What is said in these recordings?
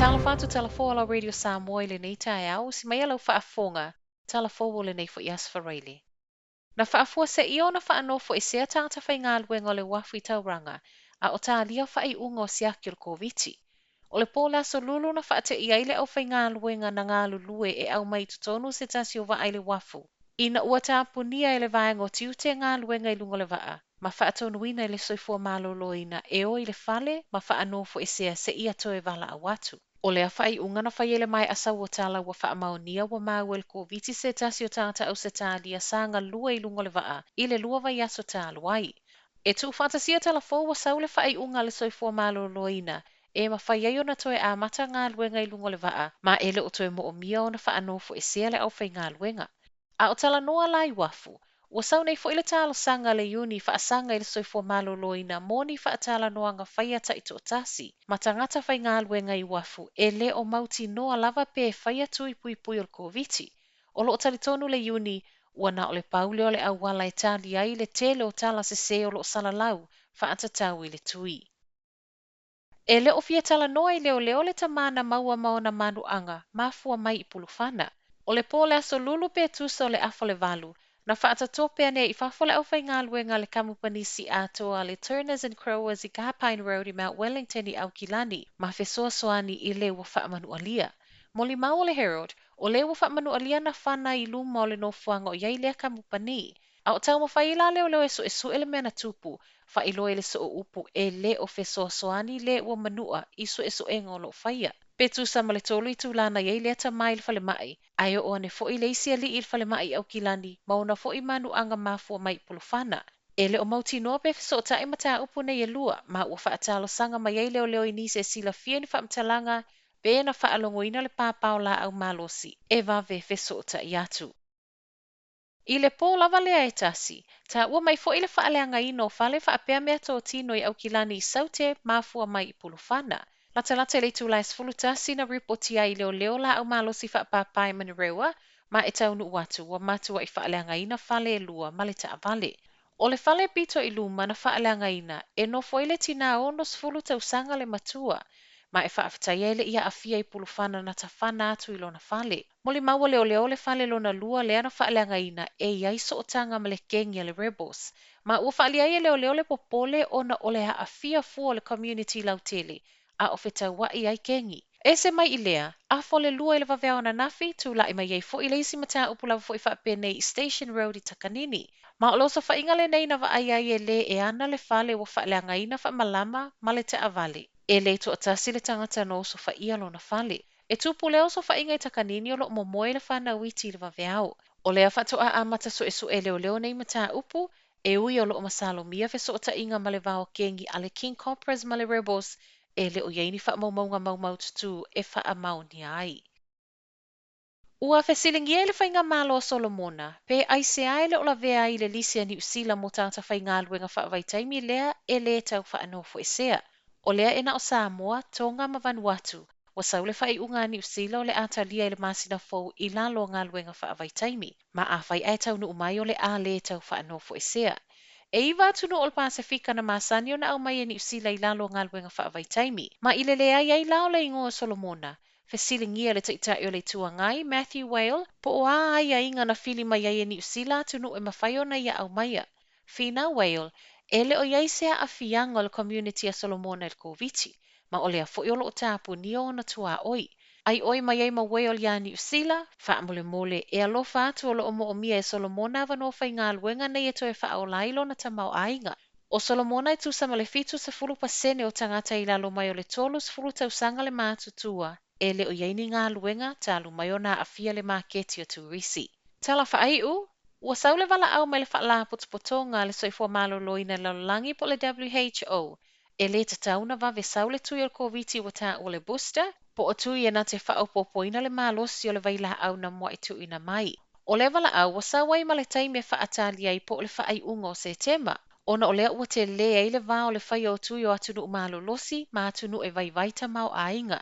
Talofa atu Tala Fou a lau Radio Samoa i lenei taeao, usi maia lau faafofoga, tala fou o lenei foi Aso Faraile. Na faafuaseia ona faanofoesea tagata faigaluega o le uafu i Tauranga, a o talia faaiuga o siaki o le Koviti. O le po o le Aso Lulu na faate'i ai le aufaigaluega na galulue e aumai i totonu se tasi o vaa i le uafu, ina ua tapunia e le vaega o tiute galuega i luga o le vaa, ma faatonuina e le Soifua Maloloina e o i le fale ma faanofoesea seia toe valaau atu. O lea faaiuga na fai i le maea sau o tala ua faamaonia ua maua i le Koviti se tasi o tagata Ausetalia sa galue i luga o le vaa i le 2 vaiaso talu ai. E tuufaatasia tala fou ua sau le faaiuga a le Soifua Maloloina e mafai ai ona toe amata galuega i luga o le vaa, ma e le o toe moomia ona faanofoesea le aufaigaluega. A o talanoa la i uafu, ua sau nei foi le talosaga a le Iuni faasaga i le Soifua Maloloina mo ni faatalanoaga faia taitoatasi ma tagata faigaluega i uafu e le o mautinoa lava pe faia tui puipui o le Koviti. O loo talitonu le Iuni ua na o le pau lea o le auala e tali ai le tele o tala sese o loo salalau faatatau i le tui. E le o fia talanoa i leoleo le tamā na maua ma ona manuaga mafua mai i Pulufana. O le po o le Aso Lulu pe tusa o le 7:30, na faatatō pea nei i fafo le aufaigaluega a le kamupani atoa le Turners and Crowers i Garpine Road i Mount Wellington i Aukilani, ma fesoasoani i le ua faamanualia. Molimau o le Herald, o le ua faamanualia na fana i luma o le nofoaga o i ai lea kamupani. A o taumafai la leoleo e suesue le mea na tupu, faailoa i le sooupu e le o fesoasoani le ua manua i suesuega o loo faia. Pe tusa ma le 3 itula na i ai lea tamā i le falemai, ae oo ane foi le isi alii i le falemai i Aukilani ma ona foi manuaga mafua mai i Pulufana. E le o mautinoa pe fesootai mataupu nei e lua, ma ua faatalosaga mai ai leoleo i nisi e silafia ni faamatalaga pe na faalogoina le pāpā o laau malosi e vave fesootai atu. I le pō lava lea e tasi, taua mai foi le faaleagaina o fale faapea mea totino i Aukilani i Saute mafua mai i Pulufana. Latalata i le itula e 11 na ripotia ai i leoleo laau malosi faapāpā i Manurewa, ma e taunuu atu ua matuai faaleagaina fale e lua ma le taavale. O le fale pito i luma na faaleagaina e nofo ai le tinā 60 tausaga le matua, ma e faafetai ai le ia aafia i Pulufana na tafana atu i lona fale. Molimau a leoleo le fale lona lua lea na faaleagaina e i ai sootaga ma le kengi a le Rebels. Ma ua faaalia ai e leoleo le popole ona o le aafia fua o le community lautele, a o fetauai ai kengi. Ese mai i lea, 1:30 i le vaveao ananafi, tula'i mai ai foi le isi mataupu lava foi faapenei i Station Road i Takanini. Ma o le osofaiga lenei na vaai ai e lē e ana le fale ua faaleagaina faamalama ma le taavale. E le toatasi le tagata na osofaia lona fale. E tupu lea osofaiga i Takanini o loo momoe le fanau iti i le vaveao. O lea faatoa amata suesue leoleo nei mataupu, e ui o loo masalomia fesootaiga ma le va o kengi a le King Cobras ma le Rebels, e le o i ai ni faamaumauga maumaututu e faamaonia ai. Ua fesiligia e le faigamalo a Solomona, pe aisea e le o lavea ai i le lisi a Niu Sila mo tagata faigaluega faavaitaimi lea e lē tau faanofoesea. O lea e na o Samoa, Tonga ma Vanuatu, ua sau le faaiuga a Niu Sila o le a talia i le masina fou i lalo o galuega faavaitaimi, ma afai ae taunuu mai o le a lē tau faanofoesea. E 9 atunuu o le Pasefika na masani ona aumai e Niu Sila i lalo o galuega faavaitaimi, ma i le leai ai la o le igoa o Solomona, fesiligia le Taitai o le Itu Agai, Matthew Wale, po o a aiaiga na fili mai ai e Niu Sila atunuu e mafai ona ia aumaia. Finau Wale, e le o i ai se aafiaga o le community a Solomona i le Koviti, ma o lea foi o loo tapunia ona tuaoi. Ai oi mai ai ma Wale iā Niu Sila, faamolemole e alofa atu o loo moomia e Solomona avanoa faigaluega nei e toe faaola ai lona tamaoaiga. O Solomona e tusa ma le 70% o tagata i lalo mai o le 30 tausaga le matutua, e le o i ai ni galuega talu mai ona aafia le maketi o turisi. Tala faaiu, ua sau le valaau mai le Faalapotopotoga a le Soifua Maloloina i le lalolagi po o le WHO, e lē tatau ona vave sau le tui o le Koviti ua taua le booster, po o tui e na te faaopoopoina le malosi o le vailaau na muai tuuina mai. O lea valaau ua sau ai ma le taimi e faatalia ai po o le faaiuga o Setema, ona o lea ua telē ai le va o le faia o tui o atunuu malolosi ma atunuu e vaivai tamaoaiga.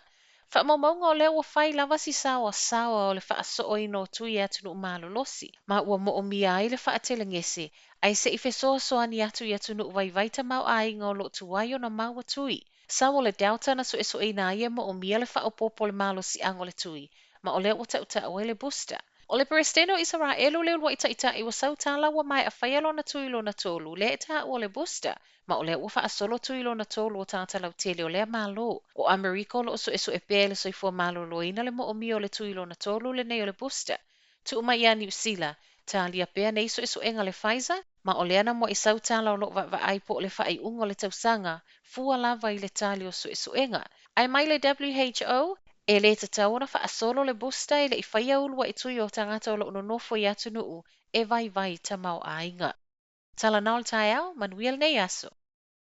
Faamaumauga o lea ua fai lava si saoasaoa o le faasooina o tui e atunuu malolosi, ma ua moomia ai le faatelegese, ae se'i fesoasoani atu i atunuu vaivai tamaoaiga o loo tuai ona maua tui. Sau o le Delta na suesueina ai e moomia le faaopoopo o le malosiaga o le tui, ma o lea ua tautau ai le booster. O le Peresetene o Isaraelu le uluai taitai ua sau tala ua maea faia lona tui lona tolu, lea e taua o le booster, ma o lea ua faasolo tui lona tolu o tagata lautele o lea Malo. O Amerika o loo suesue pea e le Soifua Maloloina le moomia o le tui lona tolu lenei o le booster. Tuu mai ia Niu Sila, talia pea nei suesuega a le Pfizer, ma o lea na muai sau tala o loo vaavaai po o le faaiuga o le tausaga, fua lava i le tali o suesuega. Ae mai le WHO, e le tatau ona faasolo le booster e le i faia uluai tui o tagata o loo nonofo i atunuu e vaivai tamaoaiga. Tala na o le taeao, manuia lenei aso.